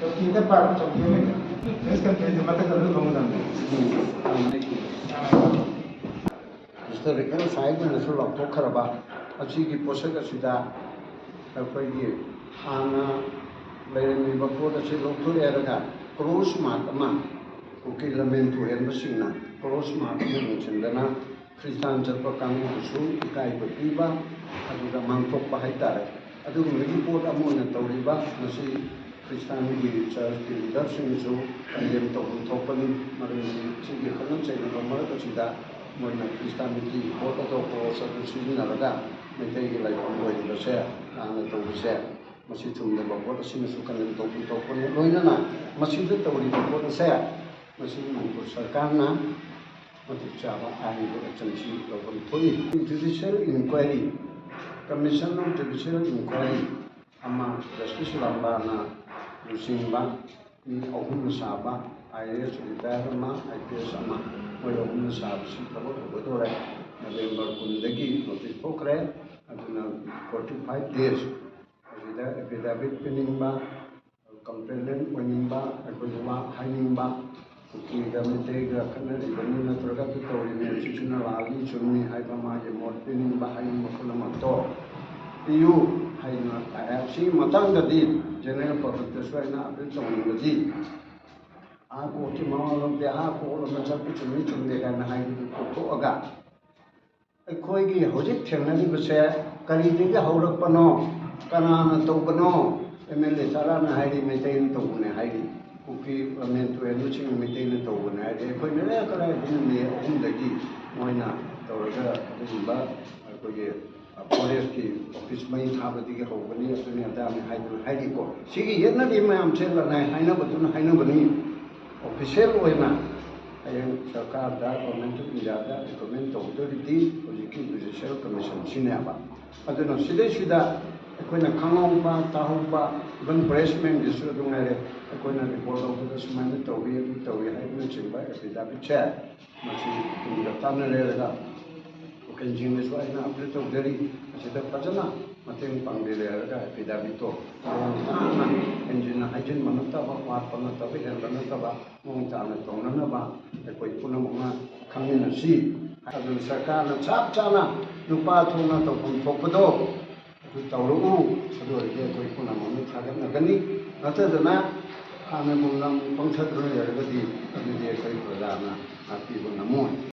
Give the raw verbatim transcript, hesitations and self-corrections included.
ꯆꯧꯀꯤꯗ park ꯆꯧꯀꯤ ꯑꯃ ꯂꯩ꯫ Next ꯀꯟꯐ꯭ꯔꯦꯟꯁꯁꯦ ꯃꯊꯛꯇ ꯑꯗꯨꯝ ꯐꯝꯒꯗꯕꯅꯤ꯫ ꯃꯤꯁꯇꯔ ꯔꯤꯀꯟ ꯁꯥꯍꯦꯕꯅꯁꯨ ꯂꯥꯎꯊꯣꯛꯈ꯭ꯔꯕ ꯑꯁꯤꯒꯤ ꯄꯣꯠꯁꯛ ꯑꯁꯤꯗ ꯑꯩꯈꯣꯏꯒꯤ ꯍꯥꯟꯅ ꯂꯩꯔꯝꯃꯤꯕ ꯄꯣꯠ ꯑꯁꯤ ꯂꯧꯊꯣꯛꯑꯦ ꯍꯥꯏꯔꯒ ꯀ꯭ꯔꯣꯁ ꯃꯥꯔꯛ ꯑꯃ ꯀꯨꯀꯤ ꯂꯝꯕꯦꯟ ꯇꯨꯔꯦꯟꯕꯁꯤꯡꯅ ꯀ꯭ꯔꯣꯁ ꯃꯥꯔꯛ ꯑꯃ ꯌꯨꯡꯁꯤꯟꯗꯅ ꯈ꯭ꯔꯤꯁꯇꯥꯟ ꯆꯠꯄ ꯀꯥꯡꯕꯨꯗꯁꯨ ꯏꯀꯥꯏꯕ ꯄꯤꯕ, ꯑꯗꯨꯒ ꯃꯥꯡꯊꯣꯛꯄ ꯍꯥꯏꯇꯥꯔꯦ꯫ ꯑꯗꯨꯒꯨꯝꯕꯒꯤ ꯄꯣꯠ ꯑꯃ ꯑꯣꯏꯅ ꯇꯧꯔꯤꯕ ꯃꯁꯤ ꯈ꯭ꯔꯤꯁꯇꯥꯟꯒꯤ ꯆꯔꯆꯀꯤ ꯂꯤꯗꯔꯁꯤꯡꯅꯁꯨ ꯀꯟꯗꯦꯝ ꯇꯧꯐꯝ ꯊꯣꯛꯄꯅꯤ꯫ ꯃꯔꯝꯗꯤ ꯁꯤꯒꯤ ꯈꯠꯅ ꯆꯩꯅꯕ ꯃꯔꯛ ꯑꯁꯤꯗ ꯃꯣꯏꯅ ꯈ꯭ꯔꯤꯁꯇꯥꯟꯒꯤ ꯄꯣꯠ ꯑꯇꯣꯞꯄ ꯋꯥꯁꯛꯇꯨ ꯁꯤꯖꯤꯟꯅꯔꯒ ꯃꯩꯇꯩꯒꯤ ꯂꯥꯏꯐꯝ ꯑꯣꯏꯔꯤꯕꯁꯦ ꯂꯥꯟꯅ ꯇꯧꯕꯁꯦ ꯃꯁꯤ ꯆꯨꯝꯗꯕ ꯄꯣꯠ ꯑꯁꯤꯅꯁꯨ ꯀꯟꯗꯦꯝ ꯇꯧꯐꯝ ꯊꯣꯛꯄꯅꯤ꯫ ꯂꯣꯏꯅꯅ ꯃꯁꯤꯗ ꯇꯧꯔꯤꯕ ꯄꯣꯠ ꯑꯁꯦ ꯃꯁꯤ ꯃꯅꯤꯄꯨꯔ ꯁꯔꯀꯥꯔꯅ ꯃꯇꯤꯛ ꯆꯥꯕ ꯑꯥꯏꯟꯒꯤ ꯑꯦꯛꯁꯟꯁꯤ ꯂꯧꯐꯝ ꯊꯣꯛꯏ꯫ Judicial inquiry, Commission of Judicial Inquiry ꯑꯃ ꯖꯁꯇꯤꯁ ꯂꯝꯕꯥꯅ ꯂꯨꯆꯤꯡꯕ ꯃꯤ ꯑꯍꯨꯝꯅ ꯁꯥꯕ, ꯑꯥꯏ ꯑꯦ ꯑꯦꯁ ꯔꯤꯇꯥꯌꯔ ꯑꯃ, ꯑꯥꯏ ꯄꯤ ꯑꯦꯁ ꯑꯃ, ꯃꯣꯏ ꯑꯍꯨꯝꯅ ꯁꯥꯕꯁꯤ ꯊꯕꯛ ꯍꯧꯒꯗꯧꯔꯦ꯫ ꯅꯕꯦꯝꯕꯔ ꯀꯨꯟꯗꯒꯤ ꯅꯣꯇꯤꯁ ꯊꯣꯛꯈ꯭ꯔꯦ꯫ ꯑꯗꯨꯅ forty five days ꯑꯁꯤꯗ ꯑꯦꯐꯤꯗꯥꯚꯤꯠ ꯄꯤꯅꯤꯡꯕ, ꯀꯝꯄ꯭ꯂꯦꯅꯦꯟ ꯑꯣꯏꯅꯤꯡꯕ, ꯑꯩꯈꯣꯏꯒꯤ ꯋꯥ ꯍꯥꯏꯅꯤꯡꯕ, ꯀꯨꯀꯤꯒ ꯃꯩꯇꯩꯒ ꯈꯠꯅꯔꯤꯕꯅꯤ ꯅꯠꯇ꯭ꯔꯒ ꯑꯗꯨ ꯇꯧꯔꯤꯕꯅꯤ, ꯁꯤꯁꯤꯅ ꯂꯥꯜꯂꯤ ꯆꯨꯝꯃꯤ ꯍꯥꯏꯕ ꯃꯥꯒꯤ ꯃꯣꯠ ꯄꯤꯅꯤꯡꯕ ꯍꯥꯏꯅꯤꯡꯕ ꯄꯨꯝꯅꯃꯛꯇꯣ ꯄꯤꯌꯨ ꯍꯥꯏꯅ ꯍꯥꯏ꯫ ꯁꯤꯒꯤ ꯃꯇꯥꯡꯗꯗꯤ ꯖꯦꯅꯔꯦꯜ ꯄꯕ꯭ꯂꯤꯛꯇꯁꯨ ꯑꯩꯅ ꯑꯄꯤꯜ ꯇꯧꯅꯤꯡꯕꯗꯤ ꯑꯥ ꯀꯣꯔꯠꯀꯤ ꯃꯋꯥ ꯂꯧꯗꯦ, ꯑꯥ ꯀꯣꯔꯠ ꯑꯃ ꯆꯠꯄ ꯆꯨꯝꯃꯤ ꯆꯨꯝꯗꯦ ꯀꯥꯏꯅ ꯍꯥꯏꯕꯗꯨ ꯇꯣꯛꯊꯣꯛꯑꯒ ꯑꯩꯈꯣꯏꯒꯤ ꯍꯧꯖꯤꯛ ꯊꯦꯡꯅꯔꯤꯕꯁꯦ ꯀꯔꯤꯗꯒꯤ ꯍꯧꯔꯛꯄꯅꯣ, ꯀꯅꯥꯅ ꯇꯧꯕꯅꯣ? ꯑꯦꯝ ꯑꯦꯜ ꯑꯦ ꯇꯔꯥꯅ ꯍꯥꯏꯔꯤ ꯃꯩꯇꯩꯅ ꯇꯧꯕꯅꯦ ꯍꯥꯏꯔꯤ, ꯀꯨꯀꯤ ꯂꯝꯃꯦꯟ ꯇꯨꯔꯦꯟꯕꯁꯤꯡꯅ ꯃꯩꯇꯩꯅ ꯇꯧꯕꯅꯦ ꯍꯥꯏꯔꯤ꯫ ꯑꯩꯈꯣꯏꯅ ꯑꯦ ꯀꯗꯥꯏꯗꯒꯤ ꯃꯦ ꯑꯍꯨꯝꯗꯒꯤ ꯃꯣꯏꯅ ꯇꯧꯔꯒ ꯑꯗꯨꯒꯨꯝꯕ ꯑꯩꯈꯣꯏꯒꯤ ꯐꯣꯔꯦꯁꯀꯤ ꯑꯣꯐꯤꯁ ꯃꯩ ꯊꯥꯕꯗꯒꯤ ꯍꯧꯒꯅꯤ, ꯑꯗꯨꯅꯤ ꯑꯗꯥꯅꯤ ꯍꯥꯏꯗꯅ ꯍꯥꯏꯔꯤꯀꯣ꯫ ꯁꯤꯒꯤ ꯌꯦꯠꯅꯔꯤ ꯃꯌꯥꯝꯁꯦ ꯂꯅꯥꯏ ꯍꯥꯏꯅꯕꯗꯨꯅ ꯍꯥꯏꯅꯕꯅꯤ꯫ ꯑꯣꯐꯤꯁꯦꯜ ꯑꯣꯏꯅ ꯍꯌꯦꯡ ꯁꯔꯀꯥꯔꯗ, ꯒꯣꯔꯃꯦꯟ ꯑꯣꯐ ꯏꯟꯗꯤꯌꯥꯗ ꯔꯤꯀꯃꯦꯟ ꯇꯧꯗꯣꯔꯤꯗꯤ ꯍꯧꯖꯤꯛꯀꯤ ꯖꯨꯗꯤꯁꯤꯌꯦꯜ ꯀꯃꯤꯁꯟꯁꯤꯅꯦꯕ꯫ ꯑꯗꯨꯅ ꯁꯤꯗꯩꯁꯤꯗ ꯑꯩꯈꯣꯏꯅ ꯈꯪꯍꯧꯕ, ꯇꯥꯍꯧꯕ, ꯏꯚꯟ ꯄ꯭ꯔꯦꯁ ꯃꯦꯟꯒꯤꯁꯨ ꯑꯗꯨ ꯉꯥꯏꯔꯦ, ꯑꯩꯈꯣꯏꯅ ꯔꯤꯄꯣꯔꯠ ꯂꯧꯕꯗ ꯁꯨꯃꯥꯏꯅ ꯇꯧꯏ, ꯑꯗꯨ ꯇꯧꯏ ꯍꯥꯏꯕꯅꯆꯤꯡꯕ ꯑꯦꯐꯤꯗꯥꯚꯤꯠꯁꯦ ꯃꯁꯤ ꯇꯨꯡꯗ ꯇꯥꯟꯅ ꯂꯩꯔꯒ ꯁꯤꯡꯅꯁꯨ ꯑꯩꯅ ꯑꯄꯤꯜ ꯇꯧꯖꯔꯤ꯫ ꯑꯁꯤꯗ ꯐꯖꯅ ꯃꯇꯦꯡ ꯄꯥꯡꯕꯤꯔꯦ ꯍꯥꯏꯔꯒ ꯑꯦꯐꯤꯗꯥꯕꯤꯠꯇꯣ ꯃꯑꯣꯡ ꯆꯥꯅ ꯍꯦꯟꯖꯤꯟꯅ ꯍꯥꯏꯖꯤꯟꯕ ꯅꯠꯇꯕ, ꯋꯥꯠꯄ ꯅꯠꯇꯕ, ꯍꯦꯟꯕ ꯅꯠꯇꯕ, ꯃꯑꯣꯡ ꯆꯥꯅ ꯇꯧꯅꯅꯕ ꯑꯩꯈꯣꯏ ꯄꯨꯝꯅꯃꯛꯅ ꯈꯪꯃꯤꯟꯅꯁꯤ꯫ ꯑꯗꯨ ꯁꯔꯀꯥꯔꯅ ꯆꯞ ꯆꯥꯅ ꯅꯨꯄꯥ ꯊꯣꯛꯅ ꯇꯧꯐꯝ ꯊꯣꯛꯄꯗꯣ ꯑꯗꯨ ꯇꯧꯔꯛꯎ꯫ ꯑꯗꯨ ꯑꯣꯏꯔꯗꯤ ꯑꯩꯈꯣꯏ ꯄꯨꯝꯅꯃꯛꯅ ꯊꯥꯒꯠꯅꯒꯅꯤ꯫ ꯅꯠꯇꯗꯅ ꯍꯥꯟꯅꯒꯨꯝꯅ ꯑꯃꯨꯛ ꯄꯪꯊꯗꯨꯅ ꯂꯩꯔꯒꯗꯤ ꯑꯗꯨꯗꯤ ꯑꯩꯈꯣꯏ ꯄ꯭ꯔꯖꯥꯅ ꯉꯥꯛꯄꯤꯕ ꯉꯝꯃꯣꯏ꯫